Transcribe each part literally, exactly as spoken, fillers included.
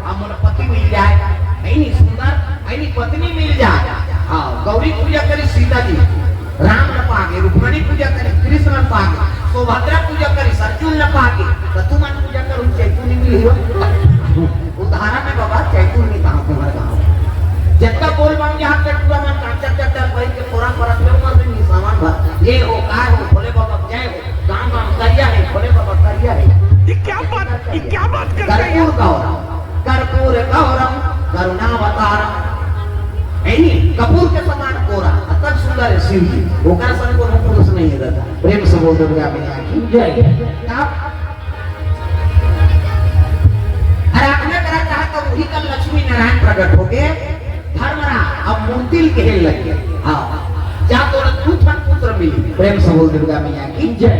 अब मोला पति मिल जाए, नहीं, नहीं, सुंदर, नहीं, नहीं, पत्नी मिल जाए। हाँ, गौरी पूजा करी सीता जी, राम न पागे, रुक्मणी पूजा करी कृष्ण न पागे, सुभद्रा पूजा करी अर्जुन न पागे, तो तुमन पूजा करो, चैतू नहीं मिली हो। उदाहरण में बाबा, चैतू नहीं कहा तुम्हारे गाँव। जब तक बोल बम जहाँ तक पूरा मन कांचा चट्टा पहन के पूरा परत ले मर दिन सामान भर, ये हो, कार हो, भोले बाबा जय हो, गाँव गाँव करिया है, भोले बाबा करिया है। ये क्या बात, ये क्या बात करते हैं? कर्पूर का हो, कर्पूर गौरम करुणावतारम। है नी? कपूर के समान गोरा, अतक सुंदर है शिव जी। ओकर सन कोनो पुरुष नहीं है दादा। प्रेम से बोल दुर्गा मैया की जय। तब आराधना करा चाहत तो वही कल लक्ष्मी नारायण प्रकट होके धर्मराज अब मूर्ति कहे लगे। हाँ, जा तोरा दू ठन पुत्र मिली। प्रेम से बोल दुर्गा मैया की जय।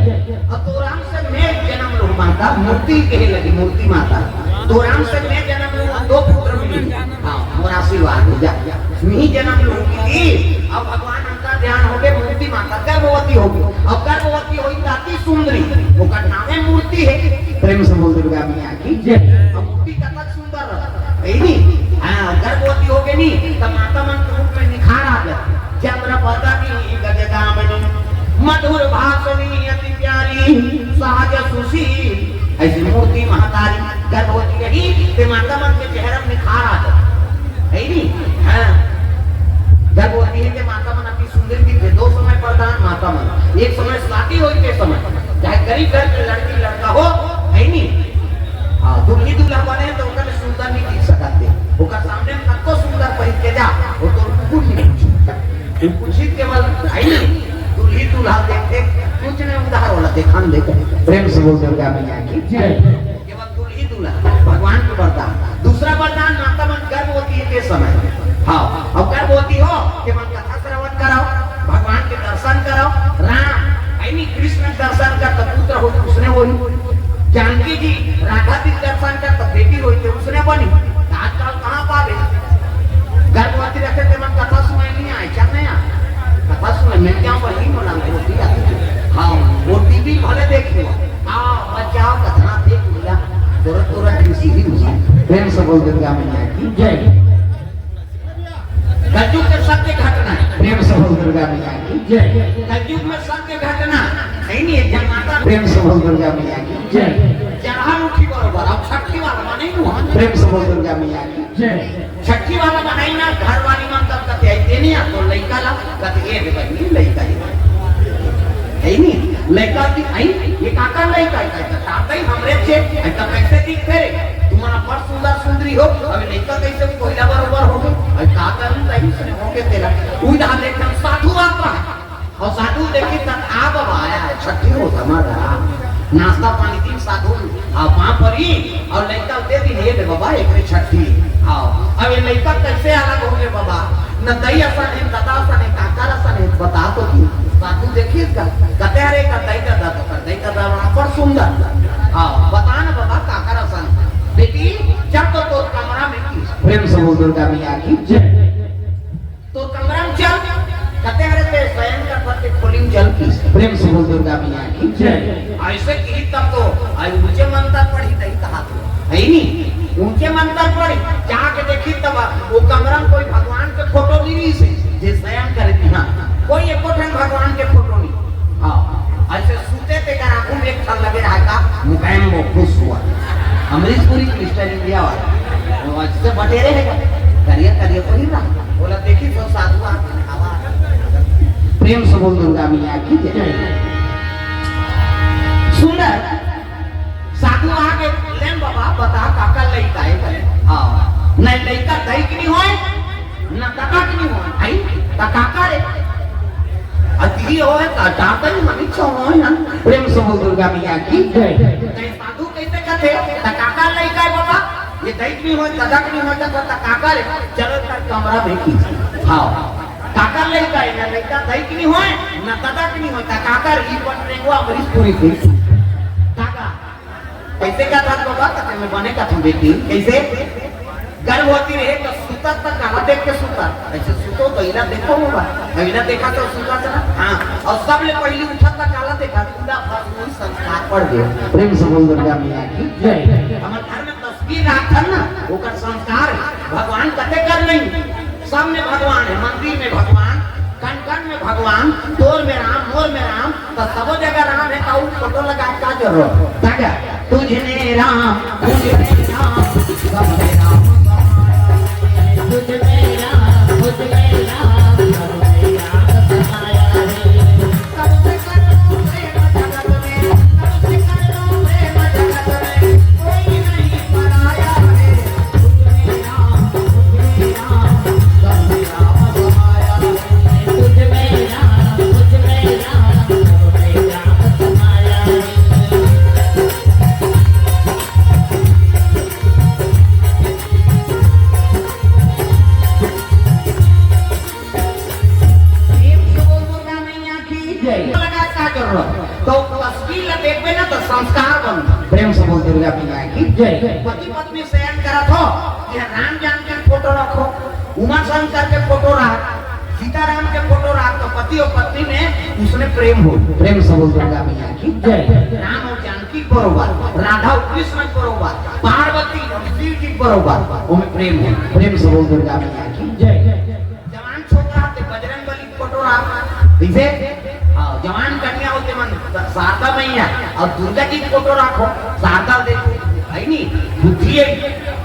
अब तोरा से मैं जन्म लूँ माता, मूर्ति कहे लगी, मूर्ति माता। तोरा से मैं जन्म लूँ, दो पुत्र मिली। हाँ, मोर आशीर्वाद हो जा। मैं जन्म लूँ की, अब भगवान अंतर ध्यान हो गए, मूर्ति माता गर्भवती हो गई। अब गर्भवती हुई ताती सुंदरी, ओकर नाम है मूर्ति है। प्रेम से बोल दुर्गा मैया की जय। अब मूर्ति कतक सुंदर रहे, है नी? हाँ, गर्भवती हो गई नी, तो माता मन के रूप में निखार आ जाए। चंद्र बदनी गजगामिनी, मधुर भाषणी अति प्यारी, सहज सुशील, ऐसी मूर्ति महतारी गर्भवती रही, ते माता मन के चेहरा में निखार आ जाए, है नी? हाँ, गर्भवती है ते माता मन अति सुंदर भी थे। दो समय प्रधान माता मन, एक समय शादी होई के समय, चाहे गरीब घर के लड़की लड़का हो, है नी? हाँ, दुल्ही दूल्हा बने तो ओकर सुंदर नहीं दिख सकते, ओकर सामने में कतको सुंदर पहिर के जा, वो तो कुछ नहीं पूछे। तू पूछी केवल आई नहीं, दुल्ही दूल्हा देख देख कुछ नहीं उधार वाला देखा न देख। प्रेम से बोल दुर्गा मैया की जय। केवल दुल्ही दूल्हा भगवान के वरदान। दूसरा वरदान माता मन गर्भवती है के समय। हाँ, अब गर्भवती हो के मन कथा श्रवण कराओ, भगवान के दर्शन कराओ। राम आई नहीं कृष्ण के दर्शन कर तो पुत्र हो उसने वही। जानकी जी राधा जी के दर्शन कर तो बेटी होई तो उसने बनी। आजकल कहाँ पावे? गर्भवती रखे ते मन कथा सुनाई नहीं आए, चल नहीं आ। कथा सुने मैं क्या वही बोला होती है। हाँ, वो टीवी भले देखियो। आओ, बचाओ, कथा देख लिया। तुरंत, तुरंत किसी ही हुआ। प्रेम से बोल दुर्गा मैया की जय। कलयुग के सत्य घटना है। प्रेम से बोल दुर्गा मैया की जय। कलयुग में सत्य घटना है नहीं, एक माता प्रेम से बोल दुर्गा मैया की जय। चढ़ा उठी बरोबर, अब छठी वाला माने ही हुआ। प्रेम से बोल दुर्गा मैया की जय। छठी वाला बनाई ना, घर वाली मन तब तक आई देनी है, तो लइका ला, कत ये रे बहिनी, लइका ही। है नहीं, लइका की आई, ये काका लइका है, कहता, तातई हमरे छे, ऐसा कैसे दिखते रे? तुम्हारा बड़ सुंदर सुंदरी हो, अभी लइका कैसे कोयला बरोबर हो गए? अभी काका नहीं, तभी से हो गए तेरा। उधर देख, हम साधु आता है। अउ साधु देखी त आ बाबा आया है, छठी हो समाज रहा। नाश्ता पानी दिन साधु, आ वहाँ पर ही, अउ लइका दे दिन, "हे रे बाबा, एक रे छठी।" हाँ, अब ये लइका कैसे अलग हो गए बाबा? न दई असन है, दादा असन है, काकर असन है, बता तो दी। साधु देखी इसका, कहते, "अरे, का दई दादा तो कर, दई दादा वहाँ पर सुंदर।" हाँ, बता ना बाबा, काकर असन। बेटी, जब तो तोर कमरा में की। प्रेम से बोल दुर्गा मैया की जय। तो कमरा में चल, कहते, "अरे, ते शयन कर, पर ते खोली में चल की।" प्रेम से बोल दुर्गा मैया की जय। ऐसे की तब तो, आई ऊंचे मंत्र पढ़ी तही कहा तो, है नी? ऊंचे मंत्र पढ़ी, जाके देखी तब वो कमरा में कोई भगवान के फोटो नहीं रही से, जे शयन करे थी, हाँ, कोई एको ठन भगवान के फोटो नहीं। हाँ, ऐसे सूते ते कर आंखों में एक ठन लगे रहा का, मुकैम वो खुश हुआ। अमरीश पुरी मिस्टर इंडिया वाला, वो ऐसे बटेरे है, करिया, करिया को ही रहा। बोला, "देखी तो साधु आ गए, आवा।" प्रेम से बोल दुर्गा मैया की जय। सुंदर साधु आ गए, "लेन बाबा, बता काकर लइका है?" बोले, "हाँ, नहीं लइका दई के नहीं होए, न ददा के नहीं होए, आई त काकर है?" अति होए त जातई मनी छो होए ना। प्रेम से बोल दुर्गा मैया की जय। नहीं साधु कैसे कहते? त काकर लइका है बाबा? ये दई के नहीं होए, ददा के नहीं होए, त, त काकर है? चलो त कमरा में की। हाँ। काकर लइका है, ना लइका दई के नहीं होए, ना ददा के नहीं होए, त काकर ई बन रे को अमरीश पुरी के। काका, कैसे का था बाबा? कहते, "मैं बने का था बेटी।" कैसे? गर्भवती रहे तो सुता त काला देख के सुता। ऐसे सुतो तो इला देखो बाबा। अब इला देखा तो सुता था ना? हाँ। और सबले पहले उठा त काला देखा, पूरा भस्म संस्कार पड़ गया। प्रेम से बोल दुर्गा मैया की जय। हमारे घर में दस की राखथन ना, ओकर संस्कार हे। भगवान कते कर नहीं, सब में भगवान हे, मंदिर में भगवान, कन कन में भगवान, तोर में राम, मोर में राम, त सबो जगह राम हे, त ऊ फोटो लगा के का जरूरत? ताजा, तुझ में राम, तुझ में राम, सब में राम समाया है। तुझ में राम, तुझ में राम, सब में राम समाया है। प्रेम से बोल दुर्गा मैया की जय। लगा का जरूरत? तो तस्वीर ला देखबे ना तो संस्कार बनथे। प्रेम से बोल दुर्गा मैया की जय। पति पत्नी शयन करत हो, ये राम जान के फोटो रखो, उमा शंकर के फोटो रख, सीताराम के फोटो रख, तो पति और पत्नी में उसने प्रेम हो। प्रेम से बोल दुर्गा मैया की जय। राम और जानकी बरोबर, राधा और कृष्ण बरोबर, पार्वती और शिव जी बरोबर, ओमे प्रेम हो। प्रेम से बोल दुर्गा मैया की जय। जवान छोकरा होथे बजरंग बली के फोटो रख, ठीक हे? हाँ, जवान कन्या होथे मन शारदा मैया और दुर्गा जी के फोटो रखो, शारदा देवी, हे नी? बुद्धि हे,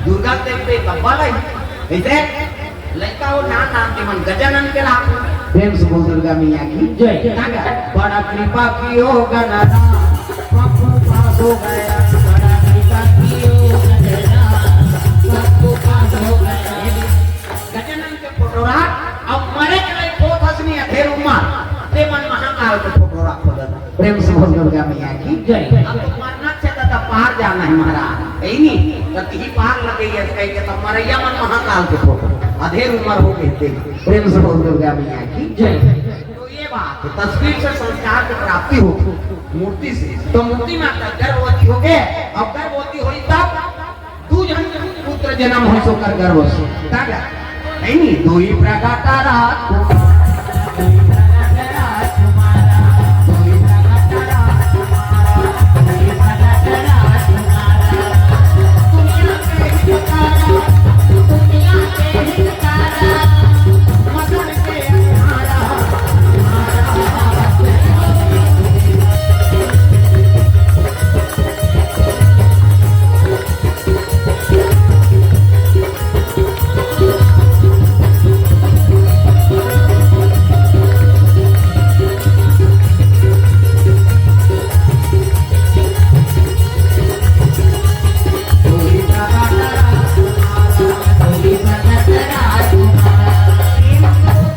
दुर्गा देवी के कब्बा लाई, ठीक हे? लइका हो नान नान के मन गजानन के रखो। प्रेम से बोल दुर्गा मैया की जय। ताजा, बड़ा कृपा कियो गणराज, पप्पू पास हो गया। बड़ा कृपा कियो गणराज, पप्पू पास हो गया। गजानन के फोटो रख, अब मरे के लइक होत हस नी अधेर उमर, ते मन महाकाल के फोटो रख हो दादा। प्रेम से बोल दुर्गा मैया की जय। अब तो मरना से दादा पार जाना हे महाराज, हे नी? त तिही पार लगे ये कह के तब मरैया मन महाकाल के फोटो, अधेर उमर हो गई ते। प्रेम से बोल दुर्गा मैया की जय। तो ये बात हे, तस्वीर से संस्कार की प्राप्ति होथे, मूर्ति से। तो मूर्ति माता गर्भवती हो गए, अब गर्भवती होई तब दू झन पुत्र जनम होइस ओकर गर्भ से। ताजा, हे नी? दुई प्रगट राजकुमार, दुई प्रगट राजकुमार, दुई प्रगट राजकुमार, दुई प्रगट राजकुमार। दुनिया के हितकारा, दुनिया के हितकारा, मदन के तुम्हारा।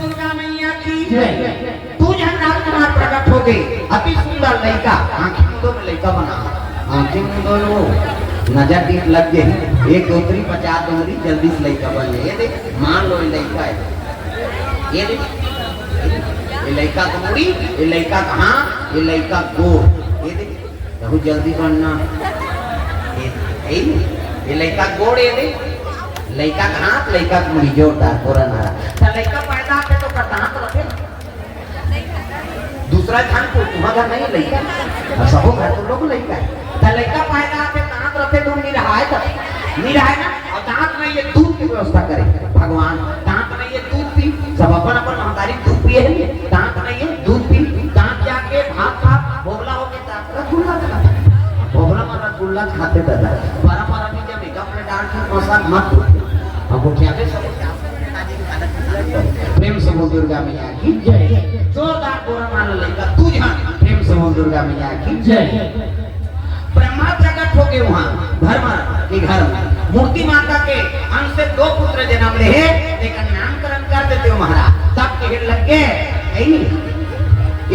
दुर्गा मैया की जय। दू झन राजकुमार प्रगट हो गए, अति सुंदर लइका, आँखी मुंदो में लइका बना, आँखी मुंदो में वो नजर टीप लग गई, एक डोंगरी पचास डोंगरी जल्दी से लइका बन गए। ये देख, मान लो ये लइका हे, ये देख, ये लइका के मुड़ी, ये लइका के हाथ, ये लइका के गोड़, ये देख, बहुत जल्दी बनना। ये, ये, ये लइका के गोड़, ये देख, लइका के हाथ, लइका के मुड़ी, जोरदार, पूरा नारा। त लइका पैदा होथे तो ओकर दांत रथे। दूसरा झन को तुम्हारा घर नहीं लइका, और सबो घर तुम लोग लइका हे। त लइका पैदा होथे, दांत रथे तो निरहाय त, निरहाय ना, और दांत नहीं हे दूध की व्यवस्था करे भगवान, दांत नहीं हे दूध पी, सब अपन अपन महतारी दूध पिए हे, दांत नहीं हे दूध पी, दांत जाके भात खा, भोगला होके दांत रसगुल्ला खा, भोगला में रसगुल्ला खाथे दादा, बड़ा बड़ा भी जब मेकअप में डाल के मसाज मत बोलते, हम गोठिया में सब प्रेम से बोल दुर्गा मैया की जय। जोरदार बोरा मार लइका, दू झन। प्रेम से बोल दुर्गा मैया की जय। ब्रह्मा प्रकट हो गए वहाँ धर्म के घर में। मूर्ति माता के अंश से दो पुत्र जन्म ले हे, तेकर नामकरण कर देते हो महाराज। तब कहे लग गए, नहीं,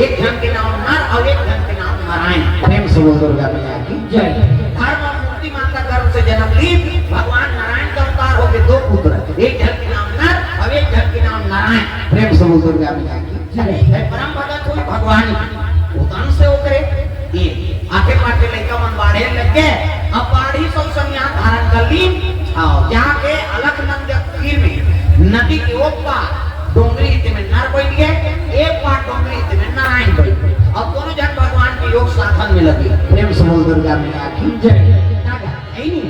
एक झन के नाम नर और एक झन के नाम नारायण। प्रेम से बोल दुर्गा मैया की जय। धर्म और मूर्ति माता गर्भ से जन्म ली, भगवान नारायण का अवतार हो गए, दो पुत्र, एक झन के नाम नर और एक झन के नाम नारायण। प्रेम से बोल दुर्गा मैया की जय। हे परम भगत हुई भगवान, उतन से ओकरे ये आखे पाखे लइका मन बाढ़े लग गए। अब बाढ़ी सब संन्यास धारण कर ली। हाँ, जाके अलकनंदा तीर में नदी के ओ पार डोंगरी हित में नर बैठ गए, एक पार डोंगरी हित में नारायण बैठ गए। अब दोनों झन भगवान के योग साधन में लगे। प्रेम से बोल दुर्गा मैया की जय। ताजा, हे नी?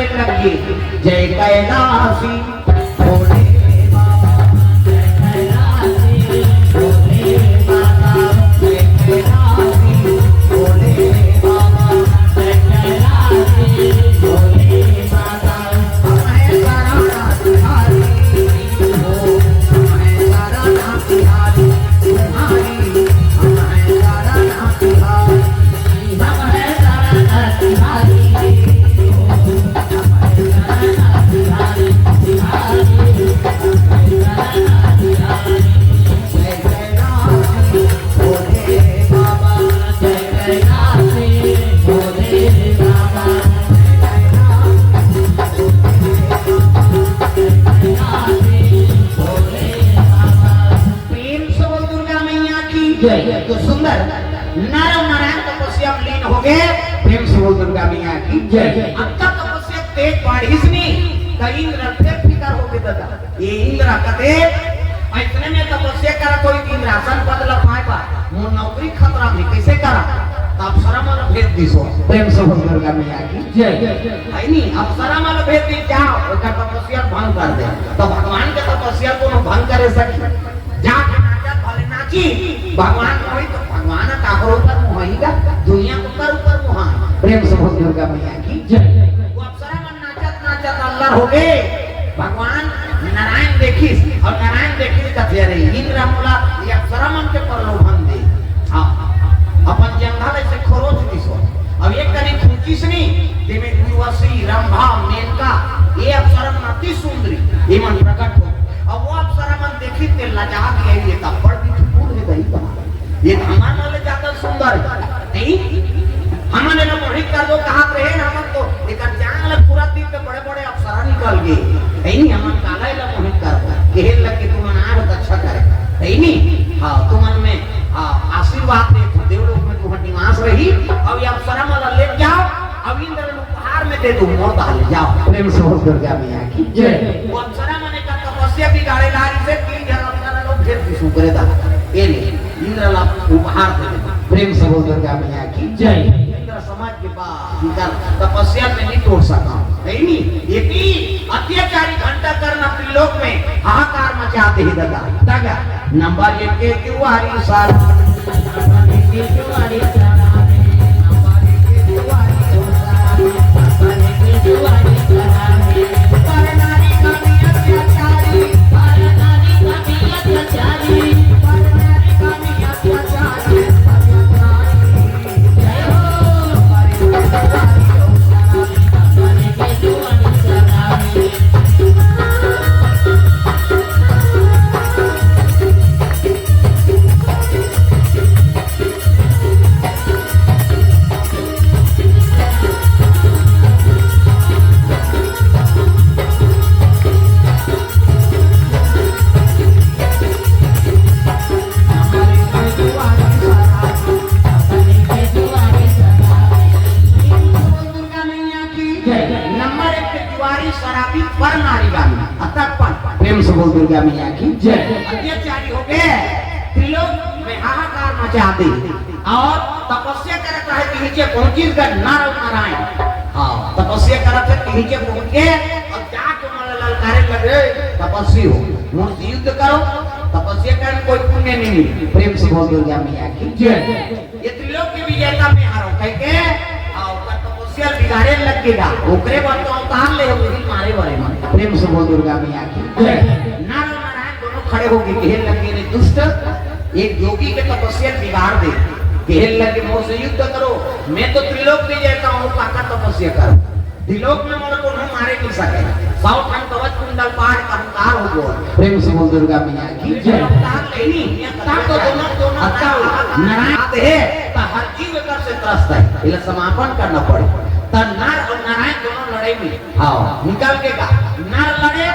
लगे। जय कैलासी भोले बाबा, जय कैलासी भोले बाबा, जय कैलासी भोले बाबा, जय कैलासी भोले बाबा। हमें शरण बिहारी हो, हमें शरण बिहारी तुम्हारी, हमें शरण बिहारी। प्रेम से बोल दुर्गा मैया की जय। तो सुंदर नर और नारायण तपस्या में लीन हो गए। प्रेम से बोल दुर्गा मैया की जय। अब तक तपस्या तेज बाढ़िस नी, त इंद्र फिर फिकर हो गए दादा। ये इंद्र कते ऐसने में तपस्या करत हो, इंद्रासन पद ला पाए बा, मोर नौकरी खतरा में, कैसे करा? त अप्सरा मन भेज दिस हो। प्रेम से बोल दुर्गा मैया की जय। है नी, अप्सरा मन भेज दी, जाओ, ओकर तपस्या भंग कर दे। तो भगवान के तपस्या कोनो भंग करे सकी? जाके नाचत भले नाची, भगवान मोही तो भगवान काकर ऊपर मोहाई गा, दुनिया ओकर ऊपर मोहा। प्रेम से बोल दुर्गा मैया की जय। वो अप्सरा मन नाचत नाचत अल्लर हो गए। भगवान नारायण देखिस और नारायण देखिस कथे, "अरे इंद्र मोला ये अप्सरा मन के प्रलोभन दे, हाँ, अपन जंघा ले से खरोच दिस हो।" अब एक कनी खींचिस नी, तेमे उर्वशी, रंभा, मेनका, ये अप्सरा मन अति सुंदरी, ये मन प्रकट हो। अब वो अप्सरा मन देखिस ते लजा गए, ये तब बड़ beautiful है दही बना। ये हमार वाले ज्यादा सुंदर है, नहीं? हमन एला मोहित कर दो, कहात रहे न हमन तो, एकर जांग ल पूरा दिन के बड़े-बड़े अप्सरा निकल गए, नहीं? हमन काला एला मोहित कर दो, कहे लगे तुमन आए हो तो अच्छा करे, नहीं? हाँ, तुमन में, हाँ, आशीर्वाद दे, देवलोक में तुम्हार निवास रही, अब ये अप्सरा मन ला ले जाओ, अब इंद्र उपहार में दे दो, मोर दाल ले जाओ। प्रेम से बोल दुर्गा मैया की जय। वो अप्सरा मन का तपस्या बिगाड़े ला रही से, तीन जन अप्सरा लोग फिर भी सुकरे दा, ये ले, इंद्र ला उपहार दे दे। प्रेम से बोल दुर्गा मैया की जय। इंद्र समाज के बाद इनका तपस्या में नहीं तोड़ सका, नहीं, नहीं, ये भी अत्याचारी घंटा करना त्रिलोक में हाहाकार मचाते ही दादा। दादा, नंबर एक के तिवारी सारा, नंबर एक के तिवारी सारा, नंबर एक के तिवारी सारा, नंबर एक के तिवारी सारा। पर नारी कमी अत्याचारी, पर नारी कमी अत्याचारी, पर नारी कमी अत्याचारी, अत्याचारी। दुर्गा मैया की जय। नंबर एक के तिवारी शराबी पर नारी गामी। अतक पर प्रेम से बोल दुर्गा मैया की जय। अत्याचारी हो गए, त्रिलोक में हाहाकार मचा दे और तपस्या करत रहे कि नीचे पहुंची गए नर और नारायण। हाँ, तपस्या करत है कि नीचे पहुंच गए और जाके मन ललकारे लगे, "तपस्वी हो, मुझसे युद्ध करो।" तपस्या करने कोई पुण्य नहीं मिली। प्रेम से बोल दुर्गा मैया की जय। ये त्रिलोक के विजेता में हारो कह के, आ, ओकर तपस्या बिगाड़े लग गेगा। ओकरे बर तो अवतार ले, वही मारे वाले मन। प्रेम से बोल दुर्गा मैया की जय। नर और नारायण दोनों खड़े होके कहे लगे, "रे दुष्ट, एक योगी के तपस्या बिगाड़ दे।" कहे लगे, "मोर से युद्ध करो, मैं तो त्रिलोक विजेता हूँ, काका तपस्या करो।" त्रिलोक में मोला कोनो मारे नहीं सके। सौ ठन कवच कुंडल पाड़ के अहंकार हो गो। प्रेम से बोल दुर्गा मैया की जय। अवतार लेनी, तब तो दोनों, दोनों अवतार नारायण आते हैं, तो हर जीव एकर से त्रस्त है। इला समापन करना पड़े। तो नर और नारायण दोनों लड़े में, हाँ, निकल के का, नर लड़े,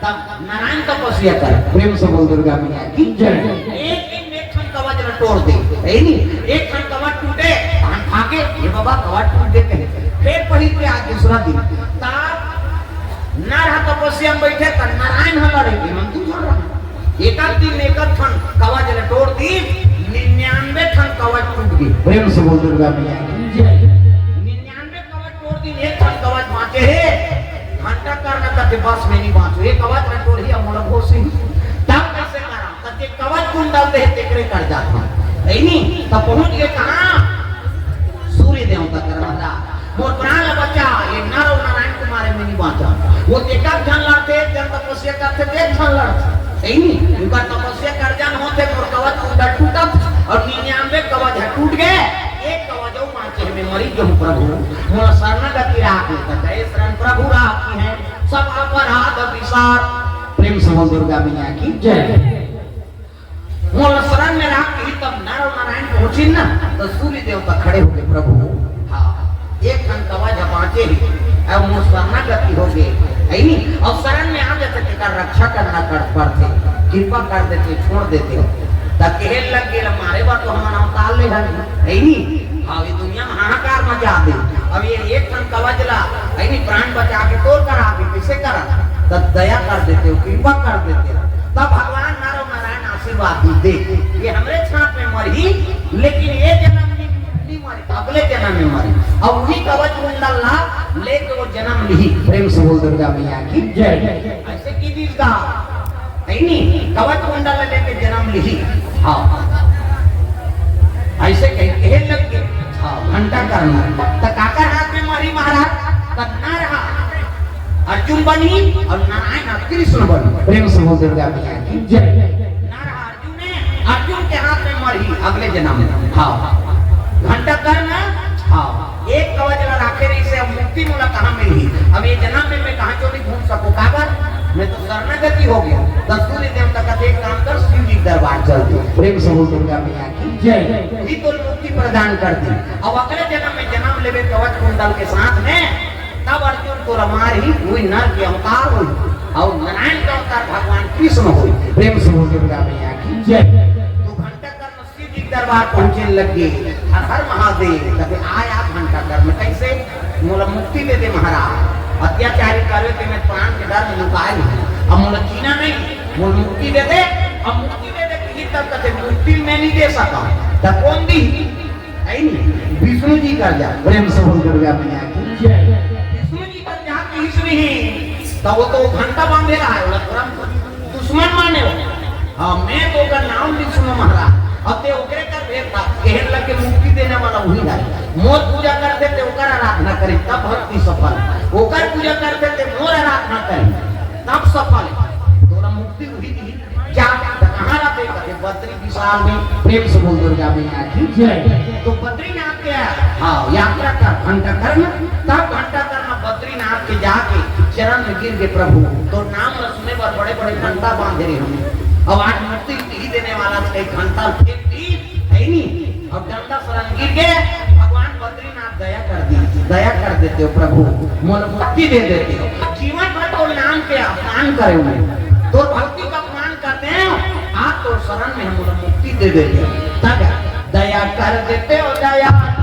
तब नारायण तपस्या करे। प्रेम से बोल दुर्गा मैया की जय। एक दिन में एक ठन कवच ल टोर दे, है नी? एक ठन कवच टूटे, तहन भागे, "ये बाबा, कवच टूट गे," कहे। फिर पहिर के आज दूसरा दिन, तब नर ह तपस्या में बैठे, त नारायण ह लड़े, ये मन तू जोड़ रहा। एक आध दिन में एक ठन कवच ल टोर दी, निन्यानवे ठन कवच टूट गे। प्रेम से बोल दुर्गा मैया की जय। निन्यानवे कवच टोर दिन, एक ठन कवच बांचे हे, बस में नहीं बांचो, ये कवच रटोर ही अमोल घोसी। तब कैसे करा? तब ये कवच कुंडल दे तेकरे कर जाता हूँ। नहीं, नहीं, तब पहुंच गए कहाँ? सूर्य देवता कर महाराज। मोर प्राण बचा, ये नर और नारायण के मारे में नहीं बांचा। वो एक झन लड़ते, एक झन तपस्या करते, एक झन लड़ते। सही नहीं? उनका तपस्या कर जान होते, मोर कवच कुंडल टूटत और निन्यानवे कवच है टूट गए, एक कवच और बांचे में मरी जो प्रभु। मोर शरणागति राख लेता, जय शरण प्रभु राख की है, सब अपराध विसार। प्रेम से बोल दुर्गा मैया की जय। मोला शरण में राख के तब नर और नारायण पहुंचिन ना, तो सूर्य देवता खड़े होके, "प्रभु, हाँ, एक ठन कवच बांचे ही, अब मोर शरणागति हो गए, है नी? अब शरण में आ जाते, तेकर रक्षा करना कर पड़ते, कृपा कर देते, छोड़ देते हो।" तब कहे लग गए, "मारे बर तो हमन अवतार ले हन, है नी? हाँ, ये दुनिया में हाहाकार मचा दे, अब ये एक ठन कवच ला, है नी, प्राण बचा के तोर करा दे, कैसे करा?" तब दया कर देते हो, कृपा कर देते हो। तब भगवान नर और नारायण आशीर्वाद दी, "देख, ये हमरे छाप में मरही, लेकिन ये जन्म नहीं, नहीं मरे, अगले जन्म में मरे।" और वही कवच कुंडल ला लेके वो जन्म लिही। प्रेम से बोल दुर्गा मैया की जय। ऐसे की दिस का, है नी? कवच कुंडल लेके जन्म लिही। हाँ, ऐसे कह, कहे लग गए। हाँ, घंटा कर्म। तो काकर हाथ में मरही महाराज? तो नर हा अर्जुन बनी और नारायण कृष्ण बनी। प्रेम से बोल दुर्गा मैया की जय। नर अर्जुन है, अर्जुन के हाथ में मरही अगले जन्म में। हाँ, घंटा कर्म। हाँ, एक कवच ला राखे रही से अब मुक्ति मोला कहाँ मिलही? अब ये जन्म में मैं कहाँ चोरी घूम सकूँ? काबर? मैं तो शरणागति हो गया। तो सूर्य देवता का देख काम कर, शिव जी के दरबार चल दे। प्रेम से बोल दुर्गा मैया की जय। ही तो मुक्ति प्रदान कर दी। अब अगले जन्म में जन्म लेवे कवच कुंडल के साथ में, तब अर्जुन तोला मारही, वही नर के अवतार होई, और नारायण का अवतार भगवान कृष्ण होई। प्रेम से बोल दुर्गा मैया की जय। तो घंटा कर्म शिव जी के दरबार पहुंचे लग गए, हर हर महादेव, तबे आया घंटा कर्म, कैसे? मोला मुक्ति दे दे महाराज, अत्याचारी करे ते मैं प्राण के डर में लुकाए हूँ, अब मोला जीना नहीं, मोला मुक्ति दे दे, अब मुक्ति दे दे कि तब तक मुक्ति मैं नहीं दे सका, तब कौन दी? है नहीं, विष्णु जी कर जा। प्रेम से बोल दुर्गा मैया की जय। विष्णु जी कर जा कि विष्णु ही, तब वो तो घंटा बांधे रहा है, बोला, "तुरंत दुश्मन माने हो।" हाँ, मैं तो ओकर नाम विष्णु महाराज। अब ते ओकरे कर भेद था, कहन लग के मुक्ति देने वाला वही है। मोर पूजा करते ते ओकर आराधना करे, तब भक्ति सफल। ओकर पूजा करते ते मोर आराधना करे, तब सफल। तोला मुक्ति वही दी। जा, त कहाँ रहते? कहते, "बद्री विशाल में।" प्रेम से बोल दुर्गा मैया की जय। तो बद्रीनाथ के, हाँ, यात्रा का घंटा कर्म, तब घंटा कर्म बद्रीनाथ के जाके चरण में गिर गए, "प्रभु, तो नाम ल सुने बर बड़े बड़े घंटा बांधे रहे हमें, अब आज मुक्ति ही देने वाला से घंटा फेंक दी, है नहीं?" अब डंडा शरण गिर गए, भगवान बद्रीनाथ दया कर दी, दया कर देते हो प्रभु, मोला मुक्ति दे देते हो। जीवन भर तो नाम के अपमान करे हुए, तोर भक्ति का अपमान करते हैं, आज तो शरण में हम मोला मुक्ति दे देते हो। तब दया कर देते हो, दया